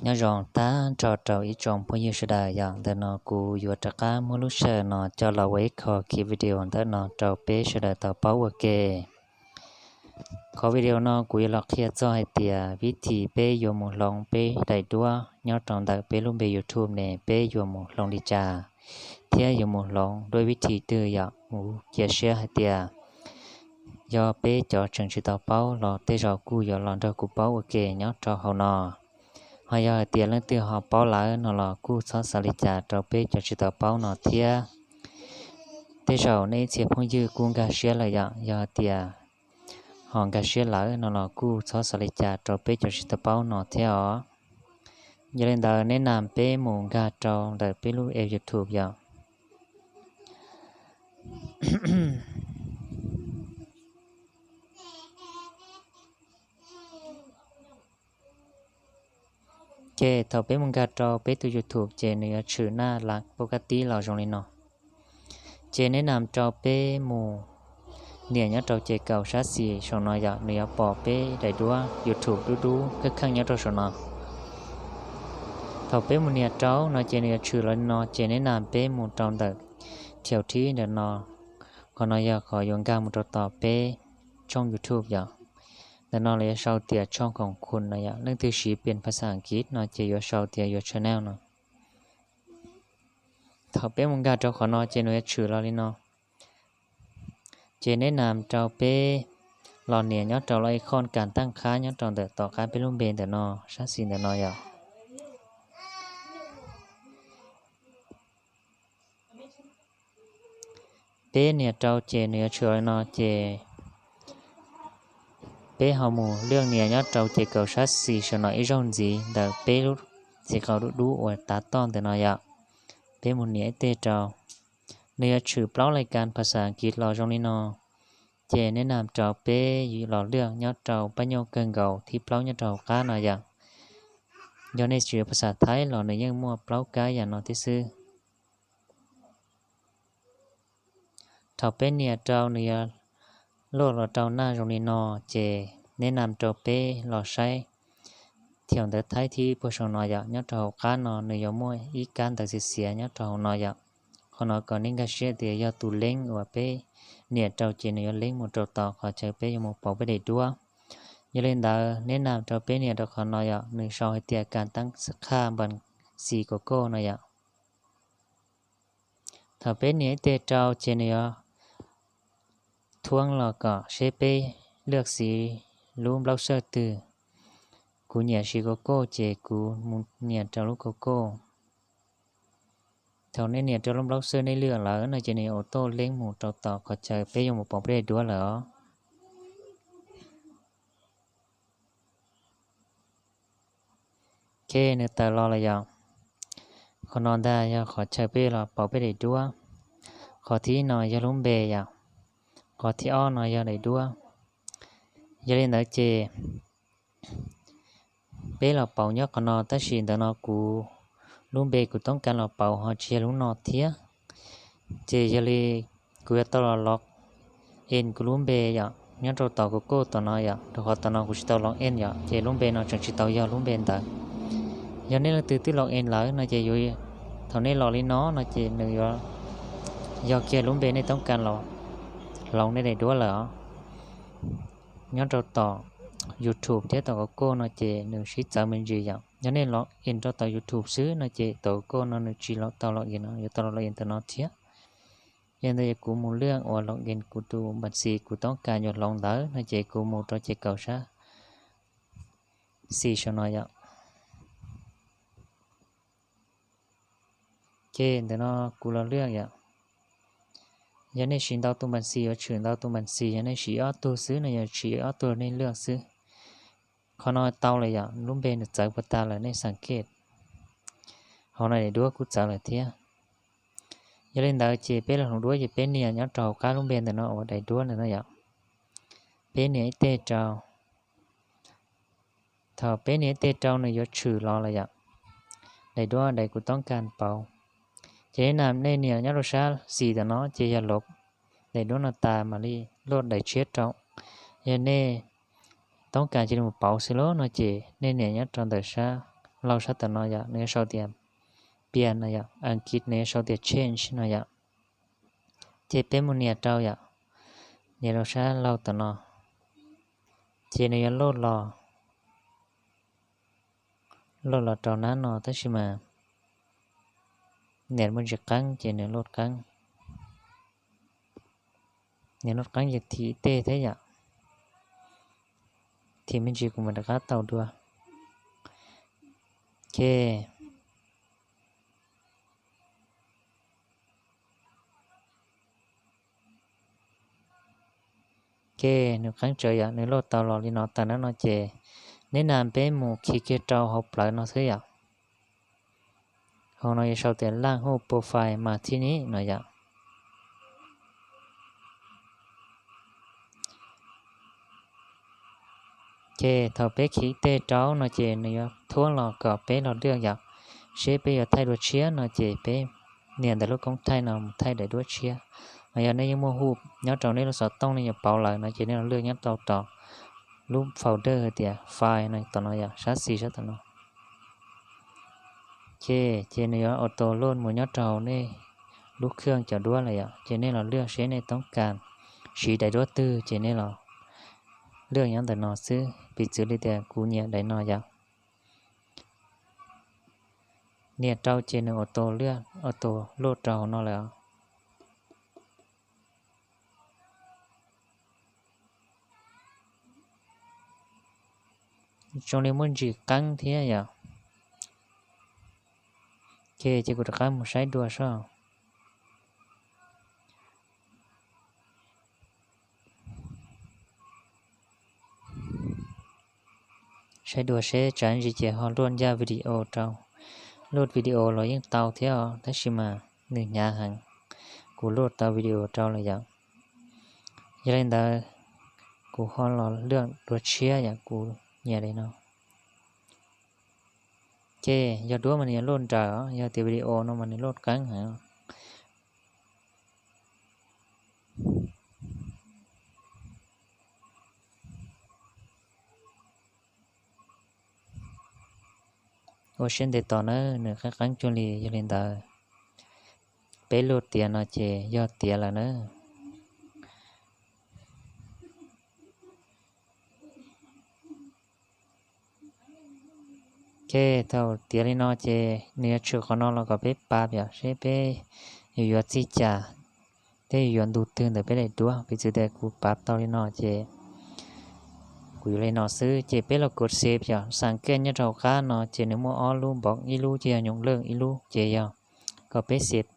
Nyob zoo tag nrho rau ib tsoom phooj ywg sawv daws, yog ntawm no kuv yuav rov qab muab lub sij hawm no coj los ua ib qho ki video ntawm no rau peb sawv daws tau paub ua ke. Qhov video no kuv yuav los qhia txog hais tias vib thim peb yuav mus hloov peb daim duab nyob rau ntawm peb lub npe YouTube ne peb yuav mus hloov li cas, thiab yuav mus hloov dua vib thim twg yom. Kuv cia siab hais tias yog peb cov tseem tsis tau paub los tej zaum kuj yuav los nrog kuv paub ua ke nyob rau hauv no. Ho yog hais tias leej twg ho paub lawm no los kuj txhob xav li cas rau peb cov tsis tau paub no thiab. Tej zaum nej ib txhia phooj ywg kuj nkag siab lawm yom, yog hais tias ho nkag siab lawm no los kuj txhob xav li cas rau peb cov tsis tau paub no thiab os. Yog li ntawd neb nam peb mus nkag rau ntawm peb lub app YouTube yom. Ces thaum peb mus nkag rau peb tus YouTube ces nws yuav tshwm naj las poj kab tib los zoo li no. Ces neb nam rau peb mus nias nyob rau ces kaum sab xis saum no yom, nws yuav pom peb daim duab YouTube dub dub kheej kheej nyob rau saum no. Thaum peb mus nias rau no ces nws yuav tshwm los li no ces neb nam peb mus rau ntawm thiaus thib ntawm no. Qhov no yog qhov yuav nkag mus rau tom peb tshooj YouTube yom. Ntawm no lawv yuav sau tias tshooj khoom khun no yom, leej twg siv pem phas xas Askiv no ces yuav sau tias your channel no. Thaum peb mus nkag rau qhov no ces nws yuav tshwm los li no. Ces neb nam rau peb los nias nyob rau lub icon kas tab qhab nyob rau ntawm tom qab peb lub npe ntawm no, sab xis ntawm no yom. Peb nias rau ces nws yuav tshwm li no ces peb ho mus lwaj nias nyob rau ces kaum sab xis saum no ib zaug ntxiv ntawm peb lub txiv qaub dub dub uas tav toj ntawm no yom. Peb mus nias ib teg rau, nws yuav tshwm plaub lais kas phas xas Askiv los zoo li no. Ces neb nam rau peb los lwaj nyob rau pab nyuj kawg nkaus thib plaub nyob rau hauv qab no yom. Yog nej siv phas xas Thaib los nws yeej muaj plaub kab yam no thiab xwb. Thaum peb nias rau nws yuav luaj los rau naj zoo li no, ces neb nam rau peb los saib thiaus ntawv Thaib thib puag saum no yom. Nyob rau hauv qab no nws yuav muaj ib kab ntawv xiav xiav nyob rau hauv no yom. Qhov no kom nej nkag siab tias yog tus leeb uas peb nias rau ces nws yuav leeb mus rau tom qhov chaw peb yuav mus pauv peb daim duab. Yog li ntawd neb nam rau peb nias rau qhov no yom, nws sau hais tias kas tab qhab npas xis kaum kauj no yom. Thaum peb nias ib teg rau ces nws yuav thuab los kom seb peb lwaj siv lub nplaub xawj twg. Kuv nyiam siv kaum kauj ces kuv mus nias rau lub kaum kauj. Thaum nej nias rau lub nplaub xawj nej lwaj lawm no ces nws yuav auto leeb mus rau tom qhov chaw peb yuav mus pauv peb daim duab lawm os. Ok, nws tawm los lawm yom. Qhov no ntag yog qhov chaw peb los pauv peb daim duab. Qhov thib no yog lub npe yom. Qhov thib ob no yog daim duab. Yog li ntawd ces peb los pauv nyob qhov no, tab sis ntawm no kuv lub npe kuv toob kas los pauv ho tsis yog lub no thiab. Ces yog li kuv yuav tau los log in kuv lub npe yom, nyob rau tom kuv kauj tom no yom, rau qhov tom no kuv tsis tau log in yom, ces lub npe no tseem tsis tau yog lub npe ntawd. Yog nej leej twg twb log in lawm no ces yuav, thaum nej los li no no ces nws yuav yog kiag lub npe nej toob kas los hloov nej daim duab lawm os. Nyob rau tom YouTube thiab tom kuv kauj no ces nws sib txawv me ntsis yom. Yog nej log in rau tom YouTube xwb no ces tom kuv kauj no nws tsis tau log in no, yuav tau log in tom no thiab. Yog ntawd kuv mus lwaj uas log in kuv tus npas xis kuv toob kas yuav hloov ntawd no ces kuv mus rau ces kaum sab xis saum no yom. Ces ntawm no kuv los lwaj yom. Yog nej siv ntau tus npas xis yuav tshwm ntau tus npas xis, yog nej siv ob tug xwb no yuav tshwm ob tug nej lwaj xwb. Qhov no tau lawm yom, lub npe nws txawv puas tas lawm nej xav kej. Hauv no daim duab kuj txawv lawm thiab. Yog li ntawd ces peb los hloov duab ces peb nias nyob rau hauv qab lub npe ntawm no uas daim duab ntawm no yom. Peb nias ib teg rau. Thaum peb nias ib teg rau nws yuav tshwm los lawm yom. Daim duab daim kuv toob kas pauv. Ces nej nias nyob rau sab xis ntawm no ces yog lov daim duab no tas mam li luaj daim tshiab rau. Yog nej toob kas cia li mus pauv xwb lauj no ces nej nias nyob rau ntawm sab laug sab tom no yom, nws yuav sau tias pias no yom, Askiv nws yuav sau tias change no yom. Ces peb mus nias rau yom, nias rau sab laug tom no, ces nws yuav load los, load los rau nab no tab sis mas nias muaj ntsis qeeb ces nws load qeeb, nws load qeeb ces thim tej thiab yom, thim me ntsis kuv mam rov qab tau dua. Ok, ok, nws qeeb tsawv yom, nws load tau los li no tawm nab no ces neb na peb mus khi kiag rau hauv plawv no xwb yom. Hauv no yuav sau tias laj huj profile mas thib ni no yom. Ces thaum peb khi tej rau no ces nws yuav thuab los kom peb los lwaj yom, seb peb yuav thaij dua tshiab no ces peb nias ntawm lub koob thaij no mus thaij daim duab tshiab. Mas yog nej yeej muaj huj nyob rau nej lub xov tooj nej yuav pauv lawm no ces nej los lwaj nyob rau tom lub folder hais tias file no tom no yom, sab xis sab tom no. Ok, ces nws yuav auto load mus nyob rau nej lub khwj cov duab lawm yom, ces nej los lwaj seb nej toob kas siv daim duab twg ces nej los lwaj nyob ntawm no xwb. Piv txwv li tias kuv nyiam daim no yom. Nias rau ces nws auto load rau hauv no lawm. Zoo li muaj ntsis qeeb thiab yom. Ok, ces kuv rov qab mus saib dua soj. Saib dua seb tsam ntsis ces ho luaj ncaj video rau. Luaj video los yeej tau thiab os, tab sis mas nws hnyav heev. Kuv luaj tau video rau lawm yom. Yog li ntawd, kuv ho los luaj dua tshiab yom, kuv nyiam li no. Ces yog duab mas nws yuav luaj nrawm os, yog tias video no mas nws luaj qeeb heev. Ua siab ntev tos na, nws qeeb qeeb cuag li, yog li ntawd peb luaj tiav no ces yog tiav lawm na. Ok, thaum tiav li no ces nws yuav tshwm qhov no los kom peb pav yom, seb peb yuav yuav txij cas thiab yuav ntu twg ntawm peb daim duab. Piv txwv tias kuv pav tau li no ces kuv yuav li no xwb ces peb los kov save yom. Xam kej nyob rau hauv qab no ces nws muaj ob lub npoov, ib lub ces yog nyoos lwj, ib lub ces yog kom peb save,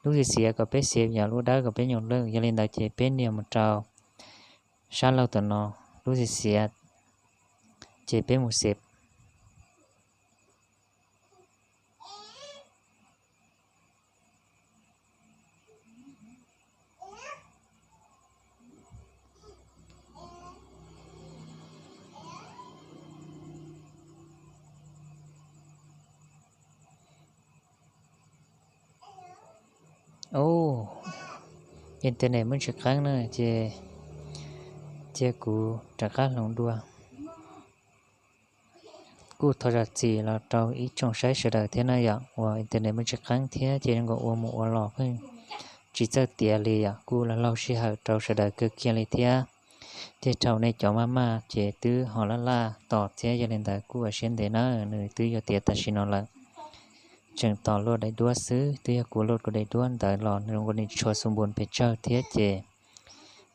lub xiav xiav kom peb save yom, lub dawb kom peb nyoos lwj. Yog li ntawd ces peb nias mus rau sab laug tom no, lub xiav xiav, ces peb mus save. Ub, internet muaj ntsis qeeb na ces cia kuv rov qab hloov dua. Kuj thov zam txim los rau ib tsoom saib sawv daws thiab na yom, uas internet muaj ntsis qeeb thiab ces zoo nkaus ua mus ua los pheej tsis txawj tiav li yom, kuj laug laug sij hawm rau sawv daws kawg kiag li thiab. Tej thaum nej cov maj maj ces twb ho laj laj tos thiab, yog li ntawd kuj ua siab ntev na, nws twb yuav tiav tam sim no lawm. Tseem tos luaj daim duab xwb, twb yog kuv luaj kuv daim duab ntawd los nws zoo nkaus li tshua xu npun pes tsawg thiab ces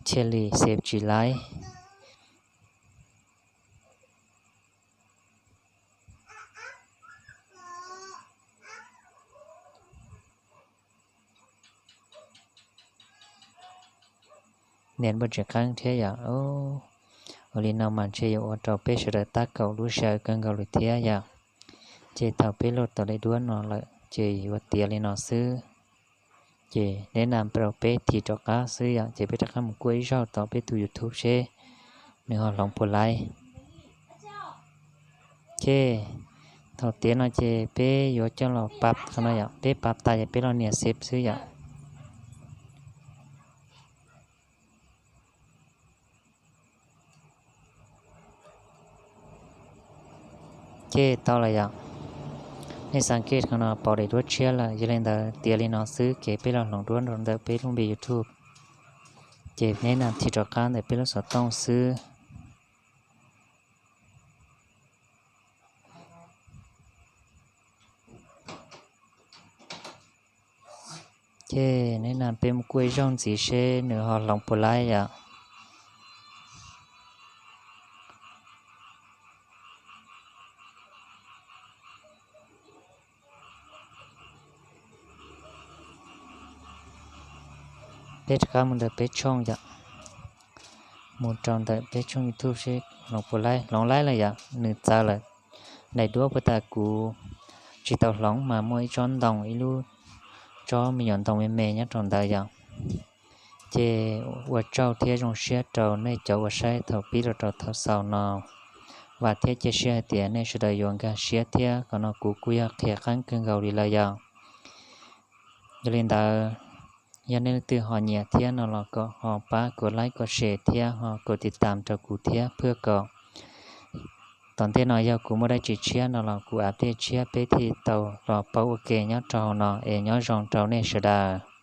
thiaj li save tsis laib. Nias muaj ntsis qeeb thiab yom. Ua li no mas ntshe yuav ua rau peb sawv daws tab kaum lub sij hawm kawg nkaus li thiab yom. Ces thaum peb luaj tau daim duab no lawm ces yuav tiav li no xwb. Ces neb na rau peb thim rov qab xwb yom, ces peb rov qab mus kuaj ib zaug tom peb tus YouTube seb nws ho hloov puas laib. Ok, thaum tiav no ces peb yuav coj los pav qhov no yom, peb pav tas ces peb los nias save xwb yom. Ok, tau lawm yom. Nej xav ke qhov no pom daim duab tshiab lawm, yog li ntawd tiav li no xwb ces peb los hloov duab rau ntawm peb lub npe YouTube. Ces nej na thim rov qab ntawm peb lub xov tooj xwb. Ces nej na peb mus kuaj ib zaug ntxiv seb nws ho hloov puas laib yom. Peb rov qab mus ntawm peb tshooj yom, mus rau ntawm peb tshooj YouTube seb hloov puas laib. Hloov laib lawm yom, nws txawv lawm. Daim duab puag ta kuv tsis tau hloov mas muaj ib tsob ntoo, ib lub tsob me nyuam ntoo me me nyob rau ntawd yom. Ces ua tsaug thiab zoo siab rau nej cov uas saib thaum pib los rau thaum xaus no. Vam thiab cia siab hais tias nej sawv daws yuav nkag siab thiab. Qhov no kuv kuj yog qhia qeeb kawg nkaus li lawm yom. Yog li ntawd, yog nej leej twg ho nyiam thiab no los kom ho pab kom like, kom share thiab ho kom tiv tam rau kuv thiab, phwj kom tom ntej no yog kuv muaj dab tsi tshiab no los kuv update tshiab peb thiaj tau los paub ua ke nyob rau hauv no. Es nyob zoo rau nej sawv daws.